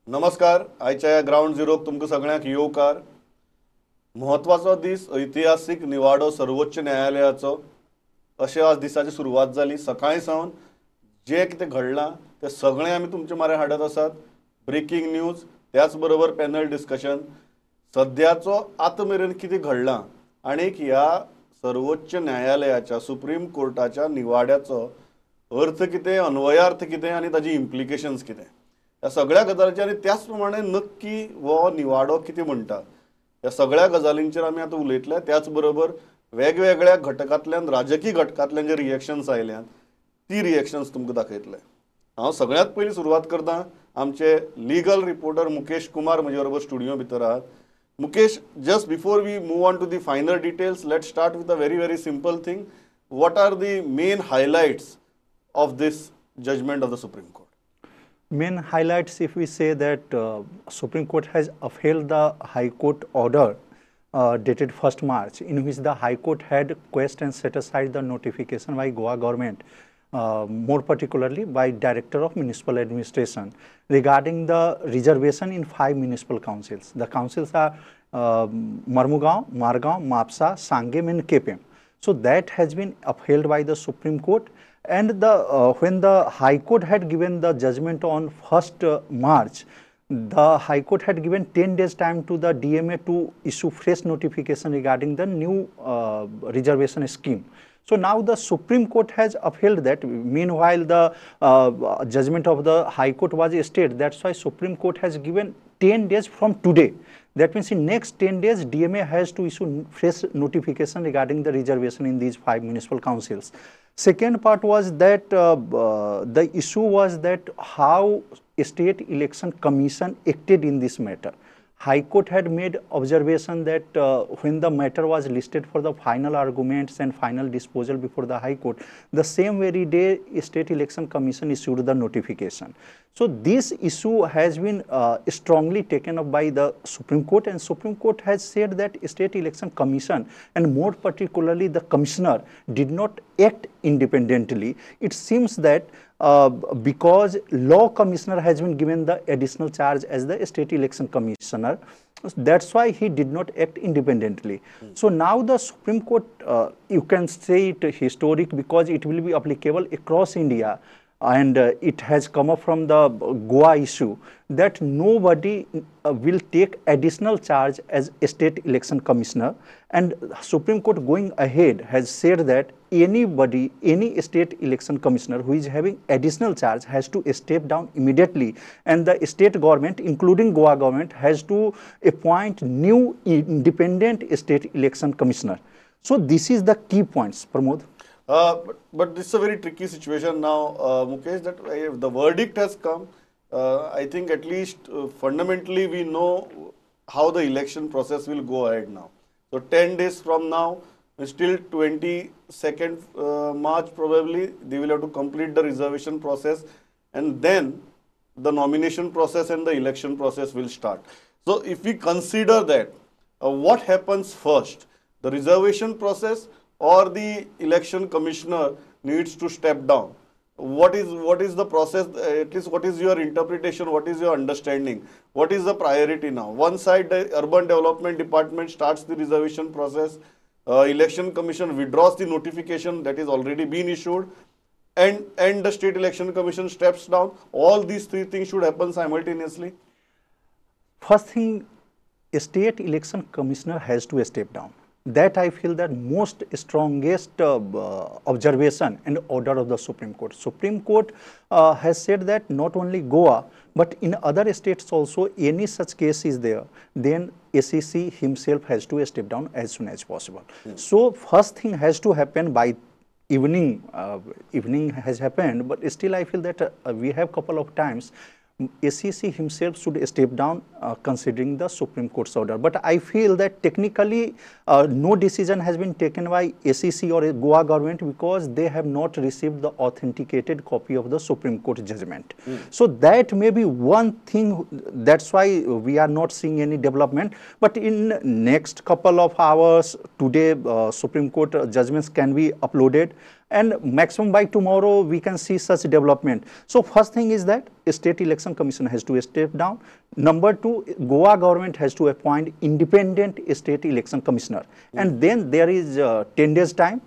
नमस्कार, आयच्या ह्या ग्रावंड झिरोक तुमकां सगळ्यांक येवकार. म्हत्वाचो दीस, ऐतिहासीक निवाडो सर्वोच्च न्यायालयाचो अशें आज दिसाची सुरवात जाली. सकाळी सावन जें कितें घडलां तें सगळें आमी तुमचे मारे हाडत आसात. ब्रेकींग न्यूज, त्याच बरोबर पॅनल डिस्कशन, सद्याचो आतां मेरेन कितें घडलां आनी ह्या सर्वोच्च न्यायालयाच्या सुप्रीम कोर्टाच्या निवाड्याचो अर्थ कितें, अन्वयार्थ कितें आनी ताजी इम्प्लिकेशन्स कितें, ह्या सगळ्या गजालींचेर आनी त्याच प्रमाणे नक्की हो निवाडो कितें म्हणटा ह्या सगळ्या गजालींचेर आमी आतां उलयतले. त्याच बरोबर वेगवेगळ्या घटकांतल्यान, राजकीय घटकांतल्यान जे रिएक्शन्स आयल्यात ती रिएक्शन्स तुमकां दाखयतले. हांव सगळ्यांत पयलीं सुरवात करता आमचे लिगल रिपोर्टर मुकेश कुमार म्हजे बरोबर स्टुडियो भितर आहात. Mukesh, just before we move on to the final details, let's start with a very very simple thing. What are the main highlights of this judgment of the Supreme Court? Main highlights, if we say that Supreme Court has upheld the High Court order dated 1st March, in which the High Court had quashed and set aside the notification by Goa government, more particularly by Director of Municipal Administration, regarding the reservation in 5 municipal councils. The councils are Marmugao, Margao, Mapsa, Sangem and Kepem. So that has been upheld by the Supreme Court. And the when the High Court had given the judgment on 1st March, the High Court had given 10 days time to the DMA to issue fresh notification regarding the new reservation scheme. So now the Supreme Court has upheld that. Meanwhile, the judgment of the High Court was stayed. That's why Supreme Court has given 10 days from today. That means in next 10 days, DMA has to issue fresh notification regarding the reservation in these 5 municipal councils. Second part was that the issue was that how State Election Commission acted in this matter. High Court had made observation that when the matter was listed for the final arguments and final disposal before the High Court, the same very day State Election Commission issued the notification. So this issue has been strongly taken up by the Supreme Court, and Supreme Court has said that State Election Commission and more particularly the Commissioner did not act independently. It seems that because Law Commissioner has been given the additional charge as the State Election Commissioner, that's why he did not act independently. So now the Supreme Court, you can say it historic because it will be applicable across India, and it has come up from the Goa issue that nobody will take additional charge as a State Election Commissioner, and Supreme Court going ahead has said that anybody, any State Election Commissioner who is having additional charge has to step down immediately, and the state government, including Goa government, has to appoint new independent State Election Commissioner. So this is the key points, Pramod. But this is a very tricky situation now, Mukesh, that if the verdict has come, I think at least fundamentally we know how the election process will go ahead now. So 10 days from now, still 22nd March probably, they will have to complete the reservation process, and then the nomination process and the election process will start. So if we consider that, what happens first, the reservation process or the election commissioner needs to step down? What is the process, at least what is your interpretation, what is your understanding, what is the priority now? One side, the Urban Development Department starts the reservation process, Election Commission withdraws the notification that is already been issued, and the State Election Commission steps down. All these three things should happen simultaneously. First thing, a State Election Commissioner has to step down. That I feel that most strongest observation and order of the Supreme Court. Supreme Court has said that not only Goa, but in other states also, any such case is there, then SEC himself has to step down as soon as possible. So first thing has to happen by evening. Evening has happened, but still I feel that we have couple of times. SEC himself should step down considering the Supreme Court's order. But I feel that technically no decision has been taken by SEC or Goa government because they have not received the authenticated copy of the Supreme Court judgment. So that may be one thing, that's why we are not seeing any development. But in next couple of hours, today Supreme Court judgments can be uploaded. And maximum by tomorrow we can see such development. So first thing is that State Election Commission has to step down. Number two, Goa government has to appoint independent State Election Commissioner. And then there is 10 days time.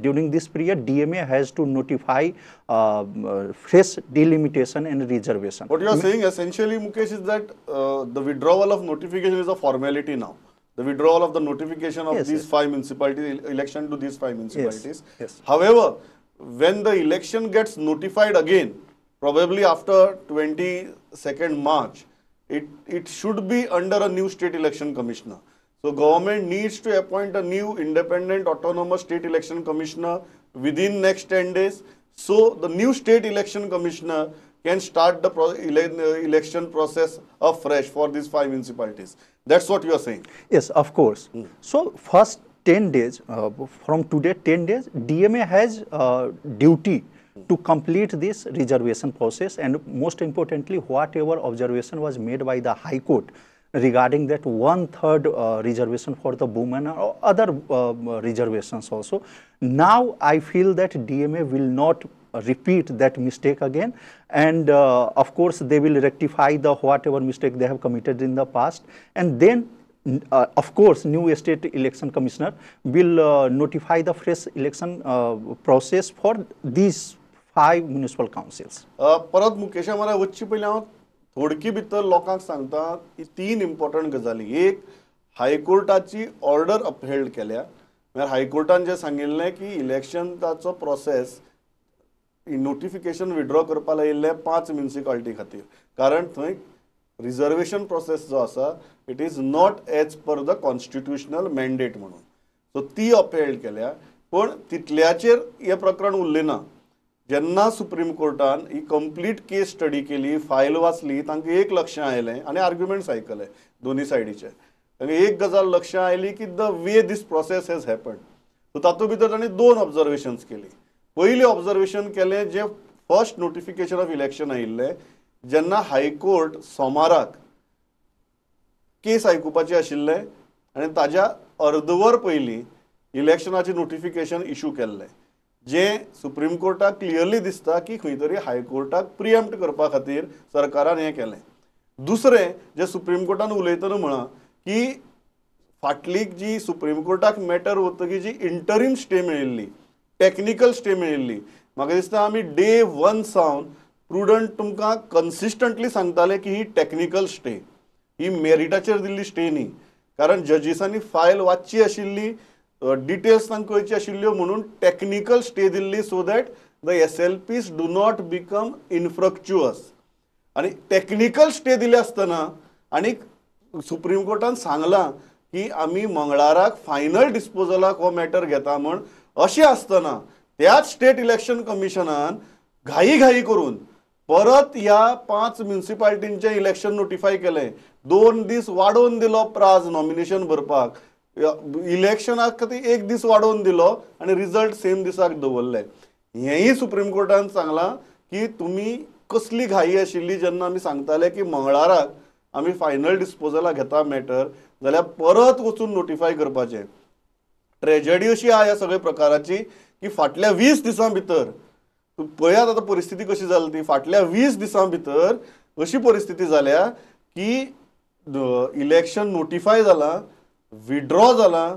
During this period, DMA has to notify fresh delimitation and reservation. What you are saying essentially, Mukesh, is that the withdrawal of notification is a formality now. The withdrawal of the notification of these 5 municipalities, election to these 5 municipalities. Yes. However, when the election gets notified again, probably after 22nd March, it should be under a new state election commissioner. So government needs to appoint a new independent autonomous state election commissioner within next 10 days. So the new state election commissioner can start the election process afresh for these 5 municipalities. That's what you are saying. Yes, of course. So first 10 days, from today 10 days, DMA has duty to complete this reservation process, and most importantly, whatever observation was made by the High Court regarding that 1/3 reservation for the women or other reservations also. Now I feel that DMA will not repeat that mistake again, and of course they will rectify the whatever mistake they have committed in the past, and then of course new state election commissioner will notify the fresh election process for these 5 municipal councils. परत मुकेशा मला वच्ची पयलीं हांव थोडकी भितर लोकांक सांगता की 3 important गजाली. एक, हायकोर्टाची ऑर्डर अपहेल्ड केल्या, म्हळ्यार हायकोर्टान जें सांगिल्लें की इलेक्शनाचो प्रोसेस नोटिफिकेशन विड्रॉ करपा लायिल्लें 5 म्युनिसिपालिटी खातीर, कारण थंय रिजर्वेशन प्रोसेस जो आसा it is not as per the constitutional mandate म्हणून. सो ती अपहेल्ड केल्या, पण तितल्याचेर हें प्रकरण उरलें ना. जेन्ना सुप्रीम कोर्टान ही कंप्लीट केस स्टडी केली, फायल वाचली, तांकां एक लक्षां आयलें आनी आर्ग्युमेंट्स आयकले दोनी सायडीचे, तांकां एक गजाल लक्षां आयली की the way this process has happened. So तातूंत भितर तांणी 2 ऑब्जर्वेशन्स केली. पयलें ऑब्जर्वेशन केलें जें फर्स्ट नोटिफिकेशन ऑफ इलेक्शन आयिल्लें, जेन्ना हायकोर्ट सोमाराक केस आयकुपाची आशिल्लें आनी ताज्या अर्दवर पयलीं इलेक्शनाचें नोटिफिकेशन इशू केल्लें, जें सुप्रीम कोर्टाक क्लियरली दिसता की खंय तरी हायकोर्टाक प्रिएम्प्ट करपा खातीर सरकारान हें केलें. दुसरें जें सुप्रीम कोर्टान उलयतना म्हळां की फाटली जी सुप्रीम कोर्टाक मॅटर वतकीर जी इंटरीम स्टे मेळिल्ली, टॅक्निकल स्टे मेळिल्ली, म्हाका दिसता आमी डे 1 सावन प्रुडंट तुमकां कन्सिस्टंटली सांगताले की ही टॅक्निकल स्टे, ही मेरिटाचेर दिल्ली स्टे न्ही, कारण जजीसांनी फायल वाचची आशिल्ली, डिटेल्स तांकां कळची आशिल्ल्यो, म्हणून technical stay Delhi so that the SLPs do not become infructuous. आनी टॅक्निकल स्टे दिली आसतना आनी सुप्रीम कोर्टान सांगलां की आमी मंगळाराक फायनल डिस्पोजलाक हो मॅटर घेता म्हण, अशें आसतना त्याच स्टेट इलेक्शन कमिशनान घाई घाई करून परत ह्या 5 म्युनिसिपालिटींचें इलेक्शन नोटिफाय केलें. 2 दीस वाडोवन दिलो प्राज नॉमिनेशन भरपाक, इलेक्शनाक खातीर 1 दीस वाडोवन दिलो आनी रिजल्ट सेम दिसाक दवरले. हेंय सुप्रीम कोर्टान सांगलां की तुमी कसली घाई आशिल्ली जेन्ना आमी सांगताले की मंगळाराक आमी फायनल डिस्पोजलाक घेता मॅटर, जाल्यार परत वचून नोटिफाय करपाचें. ट्रेजडी अशी आहा ह्या सगळ्या प्रकाराची की फाटल्या 20 दिसां भितर पळयात आतां परिस्थिती कशी जाली ती. फाटल्या 20 दिसां भितर अशी परिस्थिती जाल्या की इलेक्शन नोटिफाय जालां, विड्रॉ जालां,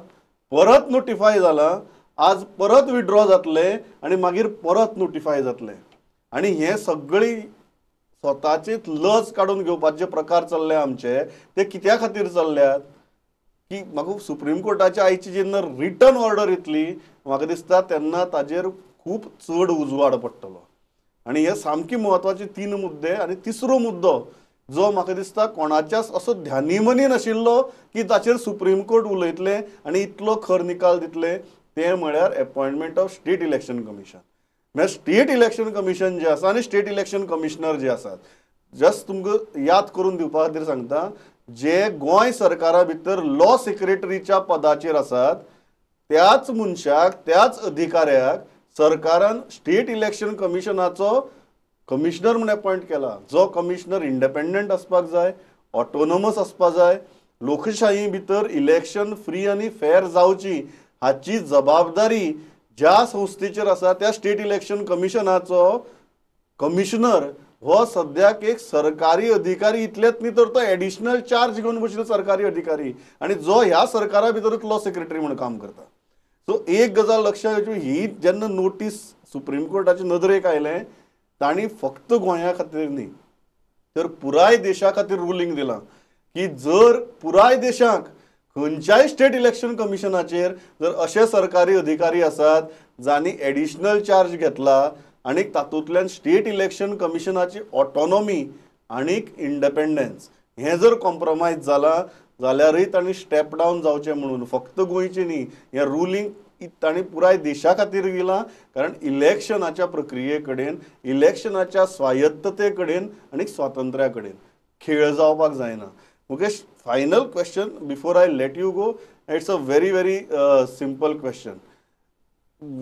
परत नोटिफाय जालां, आज परत विड्रॉ जातलें आनी मागीर परत नोटिफाय जातलें. आनी हें सगळी स्वताचीच लज काडून घेवपाचे प्रकार चल्ले आमचे, ते कित्या खातीर चल्ल्यात की म्हाका सुप्रीम कोर्टाच्या आयची जेन्ना रिटर्न ऑर्डर येतली म्हाका दिसता तेन्ना ताजेर खूब चड उजवाड पडटलो. आनी हे सामकी म्हत्वाचे 3 मुद्दे. आनी तिसरो मुद्दो जो म्हाका दिसता कोणाच्याच असो ध्यानी मनी नाशिल्लो की ताचेर सुप्रीम कोर्ट उलयतलें आनी इतलो खर निकाल दितले, ते म्हळ्यार appointment of state election commission. म्हळ्यार स्टेट इलेक्शन कमिशन जे आसा आनी स्टेट इलेक्शन कमिशनर जे आसात, जस्ट तुमकां याद करून दिवपा खातीर सांगता, जे गोंय सरकारा भितर लॉ सेक्रेटरीच्या पदाचेर आसात त्याच मनशाक, त्याच अधिकाऱ्याक सरकारान स्टेट इलेक्शन कमिशनाचो कमिशनर म्हूण अपॉयंट केला. जो कमिशनर इंडिपेंडंट आसपाक जाय, ऑटोनॉमस आसपाक जाय, लोकशाही भितर इलेक्शन फ्री आनी फेर जावची हाची जबाबदारी ज्या संस्थेचेर आसा त्या स्टेट इलेक्शन कमिशनाचो कमिशनर हो सद्याक एक सरकारी अधिकारी इतलेच न्ही तर तो एडिशनल चार्ज घेवन बशिल्लो सरकारी अधिकारी आनी जो ह्या सरकारा भितरूच लॉ सेक्रेटरी म्हणून काम करता. सो एक गजाल लक्षात घेवची, ही जेन्ना नोटीस सुप्रीम कोर्टाचे नदरेक आयलें तांणी फक्त गोंया खातीर न्ही तर पुराय देशा खातीर रुलींग दिलां की जर पुराय देशाक खंयच्याय स्टेट इलेक्शन कमिशनाचेर जर अशे सरकारी अधिकारी आसात जांणी एडिशनल चार्ज घेतला आनी तातूंतल्यान स्टेट इलेक्शन कमिशनाची ऑटोनॉमी आनी इंडिपेंडन्स हें जर कॉम्प्रोमायज जालां जाल्यारय तांणी स्टेप डावन जावचें म्हणून फक्त गोंयचें न्ही हें रुलींग तांणी पुराय देशा खातीर दिलां, कारण इलेक्शनाच्या प्रक्रिये कडेन, इलेक्शनाच्या स्वायत्तते कडेन आनी स्वातंत्र्या कडेन खेळ जावपाक जायना. Mukesh, final question before I let you go, it's a very very simple question.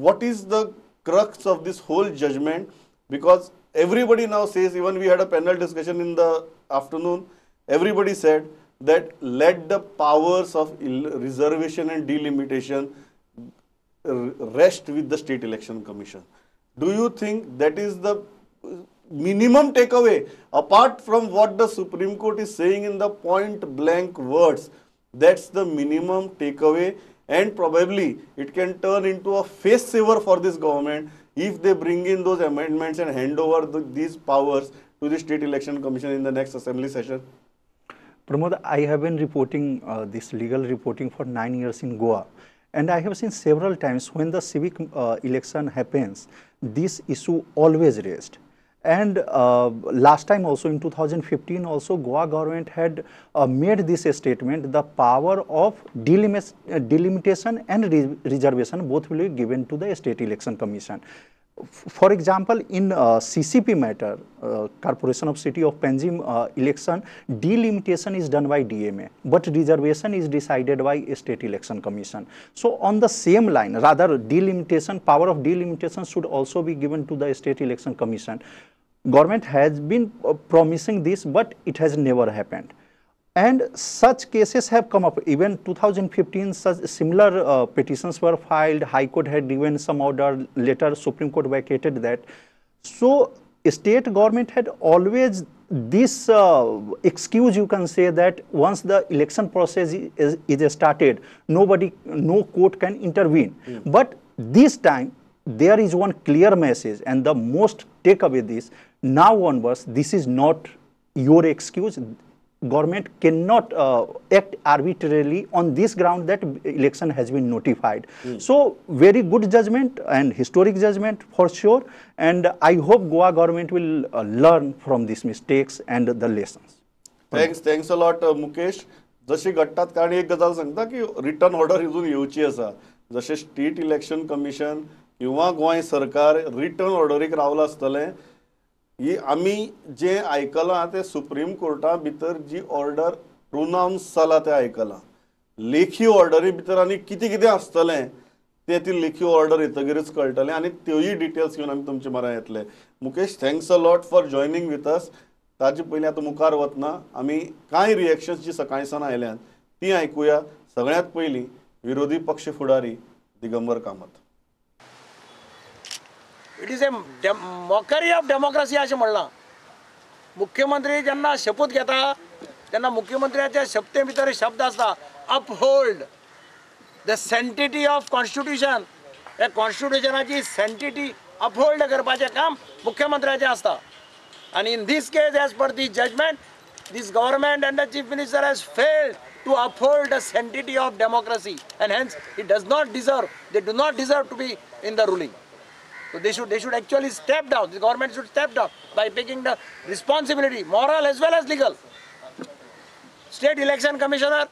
What is the crux of this whole judgment? Because everybody now says, even we had a panel discussion in the afternoon, everybody said that let the powers of reservation and delimitation rest with the State Election Commission. Do you think that is the minimum takeaway, apart from what the Supreme Court is saying in the point blank words? That's the minimum takeaway, and probably it can turn into a face saver for this government if they bring in those amendments and hand over these powers to the State Election Commission in the next assembly session. Pramod, I have been reporting this legal reporting for 9 years in Goa, and I have seen several times when the civic election happens, this issue always raised. And last time also in 2015 also, Goa government had made this statement, the power of delimitation and reservation both will be given to the State Election Commission. For example, in CCP matter, Corporation of City of Panjim election, delimitation is done by DMA, but reservation is decided by State Election Commission. So on the same line, rather delimitation, power of delimitation should also be given to the State Election Commission. Government has been promising this, but it has never happened. And such cases have come up. Even 2015, such similar petitions were filed. High Court had given some order. Later, Supreme Court vacated that. So, state government had always this excuse, you can say, that once the election process is started, nobody, no court can intervene. But this time, there is one clear message, and the most takeaway this, now onwards, this is not your excuse. Government cannot act arbitrarily on this ground that election has been notified. So, very good judgment and historic judgment for sure, and I hope Goa government will learn from these mistakes and the lessons. Thanks a lot, Mukesh. जशी घडटात, कारण एक गजाल सांगता की return order अजून येवची आसा. जशें स्टेट इलेक्शन कमिशन किंवा गोंय सरकार रिटर्न ऑर्डरीक रावलां आसतलें, ही आमी जें आयकलां तें सुप्रीम कोर्टा भितर जी ऑर्डर प्रोनावन्स जाला तें आयकलां. लेखी ऑर्डरी भितर आनी कितें कितें आसतलें तें ती लेखी ऑर्डर येतगीरच कळटलें आनी त्योय डिटेल्स घेवन आमी तुमचे म्हऱ्यांत येतले. Mukesh, thanks a lot for joining with us. ताजे पयलीं आतां मुखार वतना आमी कांय रिएक्शन्स जी सकाळीं सावन आयल्यात तीं आयकुया. सगळ्यांत पयलीं विरोधी पक्ष फुडारी Digambar Kamat. It is a mockery of democracy अशें म्हणलां. मुख्यमंत्री जेन्ना शपूत घेता तेन्ना मुख्यमंत्र्याच्या शपथे भितर शब्द आसता uphold the sanctity of constitution. हे कॉन्स्टिट्युशनाची सँटिटी अपहोल्ड करपाचें काम मुख्यमंत्र्याचें आसता. आनी in this case, as per this judgment, this government and the chief minister has failed to uphold the sanctity of democracy, and hence it does not deserve, they do not deserve to be in the ruling. So they should actually step down. The government should step down by taking the responsibility, moral as well as legal. State Election Commissioner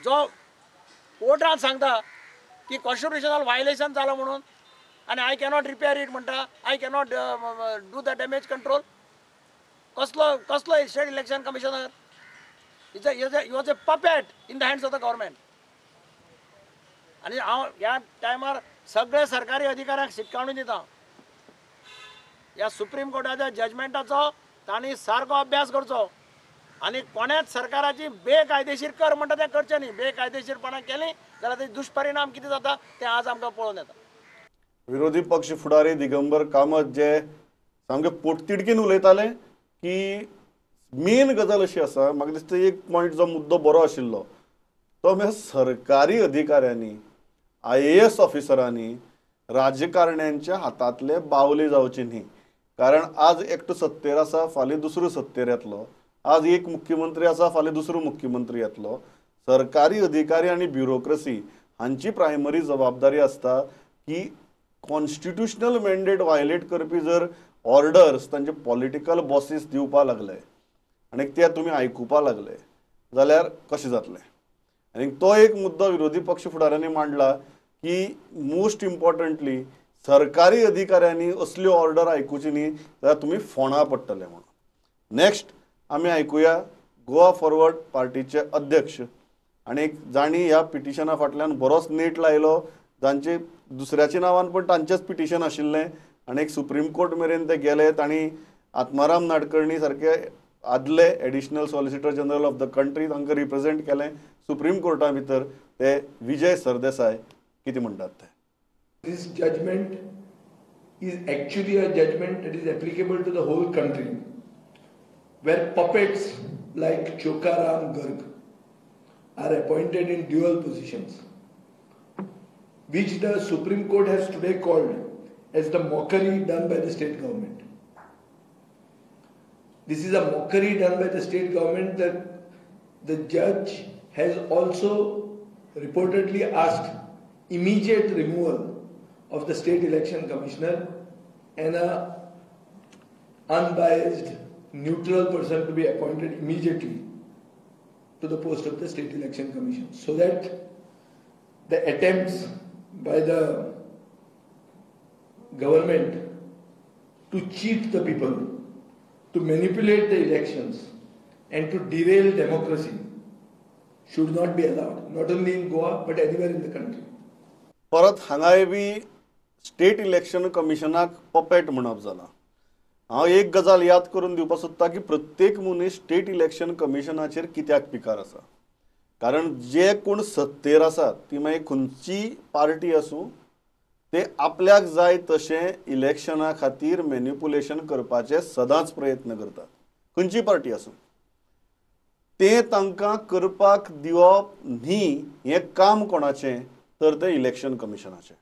जो कोर्टान सांगता की constitutional violation जालां म्हणून आनी I cannot repair it म्हणटा, I cannot do the damage control. कसलो कसलो state election commissioner? He was a puppet in the hands of the government. आनी हांव ह्या टायमार सगळे सरकारी अधिकाऱ्यांक शिटकावणी दिता, ह्या सुप्रीम कोर्टाच्या जजमेंटाचो तांणी सारको अभ्यास करचो. आनी कोणेच सरकाराची बेकायदेशीर कर म्हणटा तें करचें न्ही. बेकायदेशीरपणां केलीं जाल्यार तेजे दुश्परिणाम कितें जाता तें आज आमकां पळोवन येता. विरोधी पक्ष फुडारी दिगंबर कामत जे सामके पोटतिडकीन उलयताले की मेन गजाल अशी आसा, म्हाका दिसता एक पॉयंट जो मुद्दो बरो आशिल्लो तो म्हळ्यार सरकारी अधिकाऱ्यांनी, IAS ऑफिसरांनी राजकारण्यांच्या हातांतले बावले जावचे न्ही. कारण आज एकटो सत्तेर आसा, फाल्यां दुसरो सत्तेर येतलो, आज एक मुख्यमंत्री आसा, फाल्यां दुसरो मुख्यमंत्री येतलो. सरकारी अधिकारी आनी ब्युरोक्रसी हांची प्रायमरी जबाबदारी आसता की कॉन्स्टिट्युशनल मॅन्डेट वायलेट करपी जर ऑर्डर्स तांचे पॉलिटिकल बॉसीस दिवपा लागले आनी ते तुमी आयकुपा लागले जाल्यार कशें जातलें. आनी तो एक मुद्दो विरोधी पक्ष फुडाऱ्यांनी मांडला की मोस्ट इम्पॉर्टंटली सरकारी अधिकाऱ्यांनी असल्यो ऑर्डर आयकुची न्ही जाल्यार तुमी फोंडा पडटले म्हणून. नेक्स्ट आमी आयकुया गोवा फॉरवर्ड पार्टीचे अध्यक्ष आनी जांणी ह्या पिटिशना फाटल्यान बरोच नेट लायलो, जांचे दुसऱ्याच्या नांवान पण तांचेच पिटिशन आशिल्लें आनी एक सुप्रीम कोर्ट मेरेन ते गेले. तांणी आत्माराम नाडकर्णी सारके आदले additional solicitor general of the country तांकां रिप्रेझेंट केलें सुप्रीम कोर्टा भितर. ते विजय सरदेसाय कितें म्हणटात ते. This judgment is actually a judgment that is applicable to the whole country, where puppets like Chokaram Garg are appointed in dual positions, which the Supreme Court has today called as the mockery done by the state government. This is a mockery done by the state government. That the judge has also reportedly asked immediate removal of the state election commissioner and a unbiased, neutral person to be appointed immediately to the post of the state election commission, so that the attempts by the government to cheat the people, to manipulate the elections and to derail democracy should not be allowed, not only in Goa but anywhere in the country. परत हांगाय बी state election कमिशनाक puppet म्हणप जाला. हांव एक गजाल याद करून दिवपाक सोदता की प्रत्येक मनीस स्टेट इलेक्शन कमिशनाचेर कित्याक पिकार आसा, कारण जे कोण सत्तेर आसात ती मागीर खंयची पार्टी आसूं ते आपल्याक जाय तशें इलेक्शना खातीर मॅनिपुलेशन करपाचे सदांच प्रयत्न करतात, खंयची पार्टी आसूं. ते तांकां करपाक दिवप न्ही हें काम कोणाचें तर तें इलेक्शन कमिशनाचें.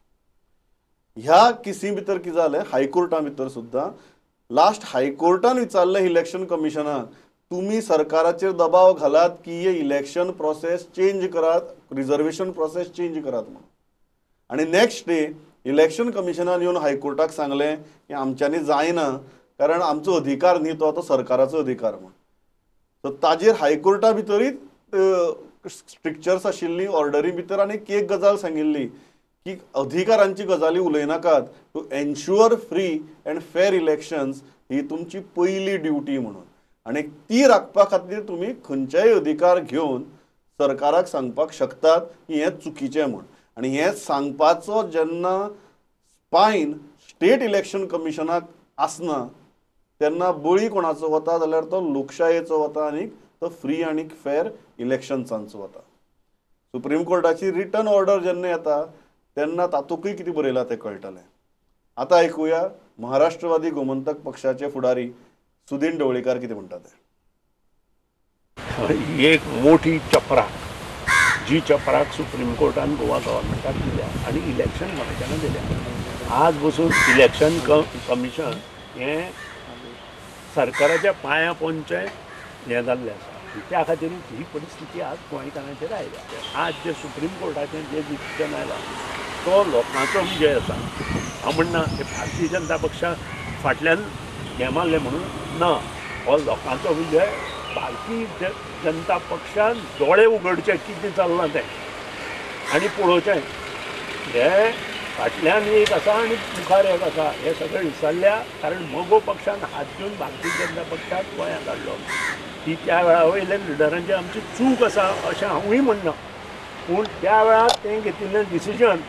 ह्या केसी भितर कितें जालें, हायकोर्टा भितर सुद्दां लास्ट हायकोर्टान विचारलें इलेक्शन कमिशनाक, तुमी सरकाराचेर दबाव घालात की हे इलेक्शन प्रोसेस चेंज करात, रिजर्वेशन प्रोसेस चेंज करात म्हणून. आनी नेक्स्ट डे इलेक्शन कमिशनान येवन हायकोर्टाक सांगलें की आमच्यांनी जायना कारण आमचो अधिकार न्ही तो, तो सरकाराचो अधिकार म्हूण. सो ताजेर हायकोर्टा भितरूय स्ट्रिक्चर्स आशिल्ली ऑर्डरी भितर आनी एक गजाल सांगिल्ली की अधिकारांची गजाली उलयनाकात, to ensure free and fair elections ही तुमची पयली ड्युटी म्हणून. आनी ती राखपा खातीर तुमी खंयचेय अधिकार घेवन सरकाराक सांगपाक शकतात की हें चुकीचें म्हूण. आनी हें सांगपाचो जेन्ना स्पायन स्टेट इलेक्शन कमिशनाक आसना तेन्ना बळी कोणाचो वता जाल्यार तो लोकशायेचो वता आनी तो फ्री आनी फेर इलेक्शन्सांचो वता. सुप्रीम कोर्टाची रिटर्न ऑर्डर जेन्ना येता तेन्ना तातूंकय कितें बरयलां तें कळटलें. आतां आयकुया महाराष्ट्रवादी गोमंतक पक्षाचे फुडारी सुदीन ढवळीकार कितें म्हणटा ते. एक मोठी चपराक जी चपराक सुप्रीम कोर्टान गोवा गव्हर्मेंटाक दिल्या आनी इलेक्शन कमिशनान दिल्या. आज बसून इलेक्शन कमिशन हें सरकाराच्या पांया पोंदचें हें जाल्लें आसा. त्या खातीरूच ही परिस्थिती आज गोंयकारांचेर आयल्या. आज जे सुप्रीम कोर्टाचें जे डिसिजन आयलां तो लोकांचो विजय आसा. हांव म्हणना ते भारतीय जनता पक्षा फाटल्यान हें मारलें म्हणून ना, हो लोकांचो विजय. भारतीय जनता पक्षान दोळे उगडचे कितें चल्लां तें आनी पळोवचें. हे फाटल्यान एक आसा आनी मुखार एक आसा हें सगळें विसरल्या, कारण मगो पक्षान हात दिवन भारतीय जनता पक्षाक गोंयांत हाडलो. ही त्या वेळा वयल्या लिडरांची आमची चूक आसा अशें हांवूय म्हणना, पूण त्या वेळार तें घेतिल्लें डिसिजन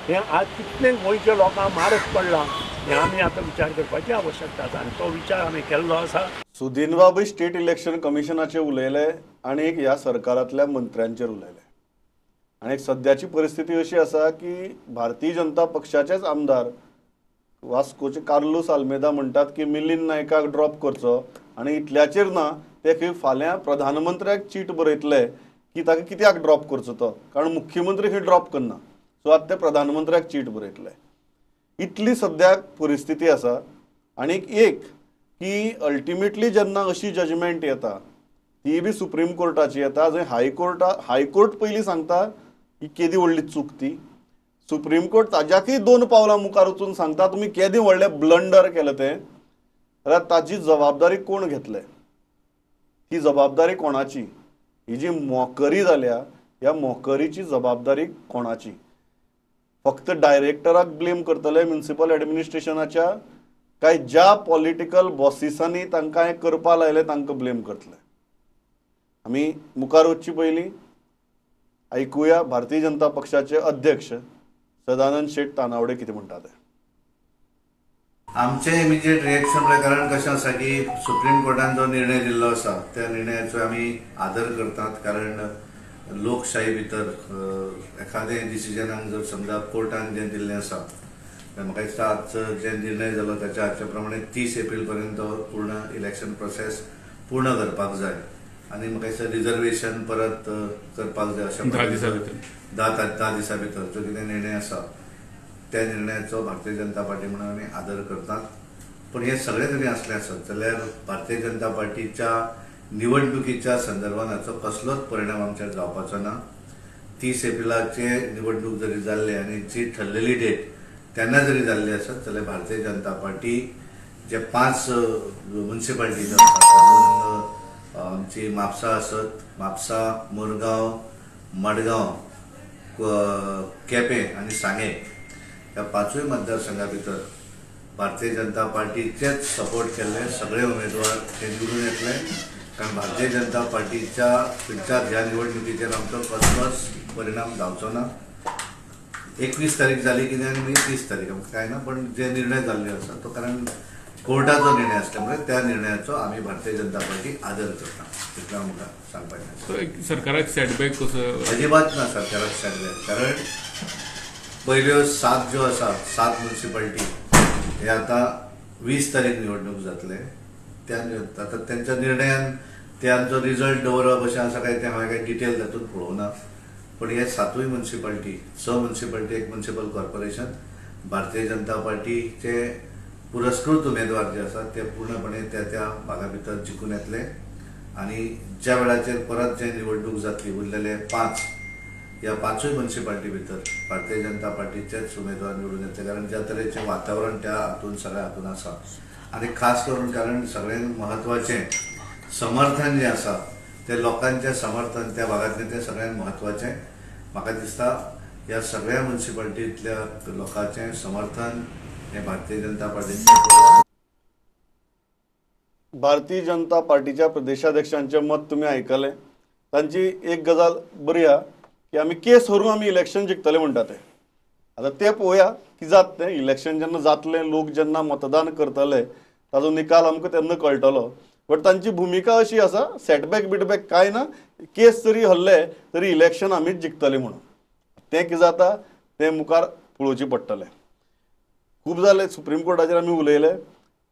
हें आज कितलें गोंयच्या लोकांक मारक पडलां हें आमी आतां विचार करपाची आवश्यकता आसा आनी तो विचार आमी केल्लो आसा. सुदीन बाबूय स्टेट इलेक्शन कमिशनाचेर उलयले आनी एक ह्या सरकारांतल्या मंत्र्यांचेर उलयले. आनी एक सद्याची परिस्थिती अशी आसा की भारतीय जनता पक्षाचेच आमदार वास्कोचे कार्लूस आल्मेदा म्हणटात की मिलिंद नायकाक ड्रॉप करचो आनी इतल्याचेर ना ते खंय फाल्यां प्रधानमंत्र्याक चीट बरयतले की ताका कित्याक ड्रॉप करचो तो, कारण मुख्यमंत्री खंय ड्रॉप करना. सो आतां ते प्रधानमंत्र्याक चीट बरयतले. इतली सद्याक परिस्थिती आसा. आनी एक की अल्टिमेटली जेन्ना अशी जजमेंट येता ती बी सुप्रीम कोर्टाची येता, जंय हायकोर्ट पयलीं सांगता ही केदी व्हडली चूक ती, सुप्रीम कोर्ट ताज्याकय 2 पावलां मुखार वचून सांगता तुमी केदें व्हडलें ब्लंडर केलें तें, जाल्यार ताजी जबाबदारी कोण घेतले, ही जबाबदारी कोणाची, ही जी मोकरी जाल्या ह्या मोकरीची जबाबदारी कोणाची? फक्त डायरेक्टराक ब्लेम करतले म्युनिसिपल एडमिनिस्ट्रेशनाच्या, काय ज्या पॉलिटिकल बॉसिसांनी तांकां हें करपा लायलें तांकां ब्लेम करतले? आमी मुखार वचची पयलीं आयकुया भारतीय जनता पक्षाचे अध्यक्ष सदानंद शेट तानावडे कितें म्हणटा ते. आमचें इमिजिएट रिएक्शन म्हळ्यार कारण कशें आसा की सुप्रीम कोर्टान जो निर्णय दिल्लो आसा त्या निर्णयाचो आमी आदर करतात, कारण लोकशाही भितर एखादें डिसिजनाक जर समजा कोर्टान जें दिल्लें आसा, म्हाका दिसता आज जे निर्णय जालो ताच्या हाच्या प्रमाणे 30 एप्रील पर्यंत पूर्ण इलेक्शन प्रोसेस पूर्ण करपाक जाय आनी म्हाका दिसता रिजर्वेशन परत करपाक जाय अशें 10 दिसां भितर जो कितें निर्णय आसा त्या निर्णयाचो भारतीय जनता पार्टी म्हणून आमी आदर करतात. पूण हें सगळें जरी आसलें आसत जाल्यार भारतीय जनता पार्टीच्या निवडणुकीच्या संदर्भात हाचो कसलोच परिणाम आमचेर जावपाचो ना. 30 एप्रिलाचे निवडणूक जरी जाल्ली आनी जी ठरलेली डेट तेन्ना जरी जाल्ली आसत जाल्यार भारतीय जनता पार्टी जे 5 म्युनिसिपालिटीज आसात तातूंत आमची म्हापसा आसत, म्हापसा, मुरगांव, मडगांव, केपें आनी सांगें ह्या 5 मतदारसंघा भितर भारतीय जनता पार्टीचेच सपोर्ट केल्ले सगळे उमेदवार ते निवडून येतले, कारण भारतीय जनता पार्टीच्या फुडच्या ह्या निवडणुकीचेर आमचो कसलोच परिणाम जावचो ना. 21 तारीख जाली कितें आनी मागीर 30 तारीख आमकां कांय ना, पण जे निर्णय जाल्ले आसा तो कारण कोर्टाचो निर्णय आसल्यामुळे त्या निर्णयाचो आमी भारतीय जनता पार्टी आदर करता, इतलें आमकां सांगपाचें. सरकाराक सेटबॅक कसो? अजिबात ना सरकाराक सेटबॅक, कारण पयल्यो 7 ज्यो आसा 7 म्युनिसिपालिटी हे आतां 20 तारीख निवडणूक जातले, त्या आतां तेंच्या निर्णयान ते आमचो रिजल्ट दवरप अशें आसा काय तें हांवें काय डिटेल तातूंत पळोवना, पण हे 7 municipality, 6 municipality, 1 municipal corporation Bharatiya Janata पार्टीचे पुरस्कृत उमेदवार जे आसात ते पूर्णपणे त्या त्या भागा भितर जिखून येतले आनी ज्या वेळाचेर परत जे निवडणूक जातली उरलेले 5 ह्या 5 म्युनिसिपालिटी भितर भारतीय जनता पार्टीचेच उमेदवार निवडून येतले, कारण ज्या तरेचें वातावरण त्या हातून सगळ्या हातून आसा आनी खास करून कारण सगळ्यांत म्हत्वाचें समर्थन जें आसा ते लोकांचें समर्थन त्या भागांतलें तें सगळ्यांत म्हत्वाचें. म्हाका दिसता ह्या सगळ्या म्युनिसिपालिटींतल्या लोकांचें समर्थन हें भारतीय जनता पार्टीचें. भारतीय जनता पार्टीच्या प्रदेशाध्यक्षांचें मत तुमी आयकलें. तांची एक गजाल बरी आहा की आमी केस व्हरून आमी इलेक्शन जिखतले म्हणटा ते. आतां तें पळोवया की जात तें इलेक्शन जेन्ना जातलें, लोक जेन्ना मतदान करतले ताजो निकाल आमकां तेन्ना कळटलो. बट तांची भुमिका अशी आसा, सेटबॅक बिटबॅक कांय ना, केस जरी हरले तरी इलेक्शन आमीच जिखतले म्हणून. तें कितें जाता तें मुखार पळोवचें पडटलें. खूब जालें सुप्रीम कोर्टाचेर आमी उलयले.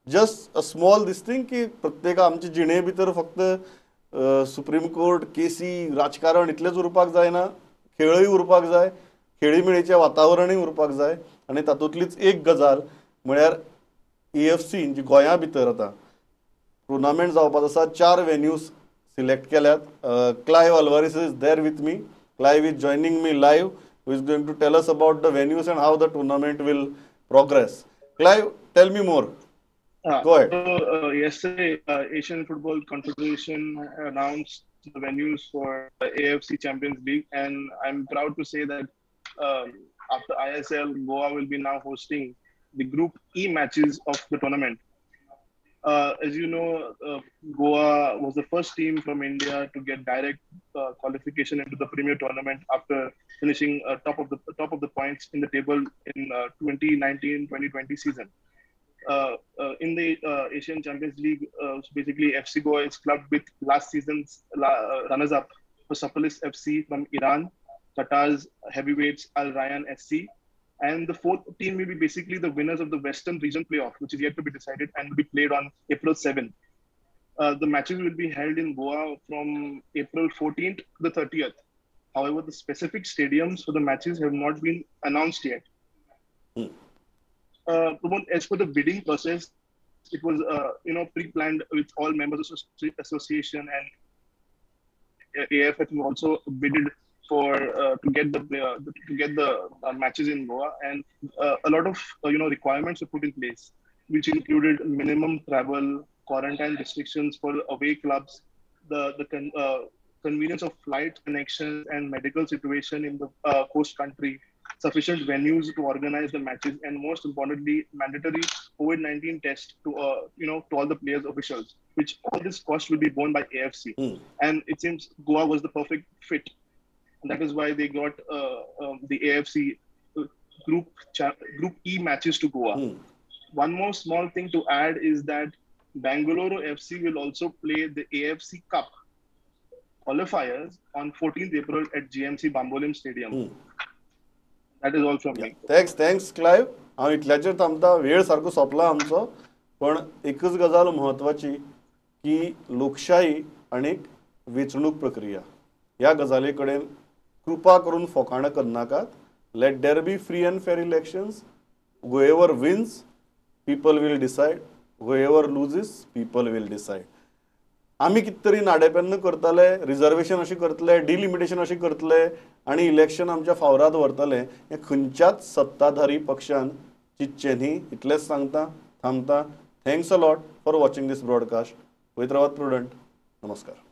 Just a small this thing की प्रत्येक आमचे जिणे भितर फक्त सुप्रीम कोर्ट, केसी, राजकारण इतलेंच उरपाक जायना, खेळय उरपाक जाय, खेळीमेळीचें वातावरणूय उरपाक जाय. आनी तातूंतलीच एक गजाल म्हळ्यार AFC जी गोंया भितर आतां टुर्नामेंट जावपाचो आसा, 4 वेन्यूज सिलेक्ट केल्यात. Clive Alvares is there with me. Clive is joining me live, who is going to tell us about the venues and how the tournament will progress. Clive, tell me more. Go ahead. So, yesterday, Asian Football Confederation announced the venues for the AFC Champions League, and I'm proud to say that after ISL, Goa will be now hosting the Group E matches of the tournament. As you know, Goa was the first team from India to get direct qualification into the Premier Tournament after finishing top of the points in the table in 2019-2020 season. In the Asian Champions League, so basically FC Goa is clubbed with last season's runners-up Persepolis FC from Iran, Qatar's heavyweights Al Rayyan SC, and the fourth team will be basically the winners of the Western Region Playoff, which is yet to be decided and will be played on April 7th. The matches will be held in Goa from April 14th to the 30th. However, the specific stadiums for the matches have not been announced yet. As for the bidding process, it was pre-planned with all members of the association, and AFF also bidded for to get the matches in Goa, and a lot of requirements were put in place, which included minimum travel, quarantine restrictions for away clubs, the convenience of flight connections and medical situation in the host country, sufficient venues to organize the matches, and most importantly, mandatory COVID-19 test to to all the players, officials, which all this cost will be borne by AFC. And it seems Goa was the perfect fit. And that is why they got the AFC Group E matches to Goa. One more small thing to add is that Bangalore FC will also play the AFC Cup qualifiers on 14th April at GMC Bambolim Stadium. That is all from me. Thanks Clive. हांव इतल्याचेर थांबता, वेळ सारको सोंपला आमचो, पण एकच गजाल म्हत्वाची की लोकशाही आनी वेंचणूक प्रक्रिया ह्या गजाली कडेन कृपा करून फोकाणां करनाकात. Let there be free and fair elections. Whoever wins, people will decide. Whoever loses, people will decide. आमी कितें तरी नाडेपेन्न करतले, रिजर्वेशन अशें करतले, डिलिमिटेशन अशें करतले आनी इलेक्शन आमच्या फावराद व्हरतले, हें खंयच्याच सत्ताधारी पक्षान चिंतचें न्ही. इतलेंच सांगता, थांबता. Thanks a lot for watching this broadcast. वयत रावात प्रुडंट. नमस्कार.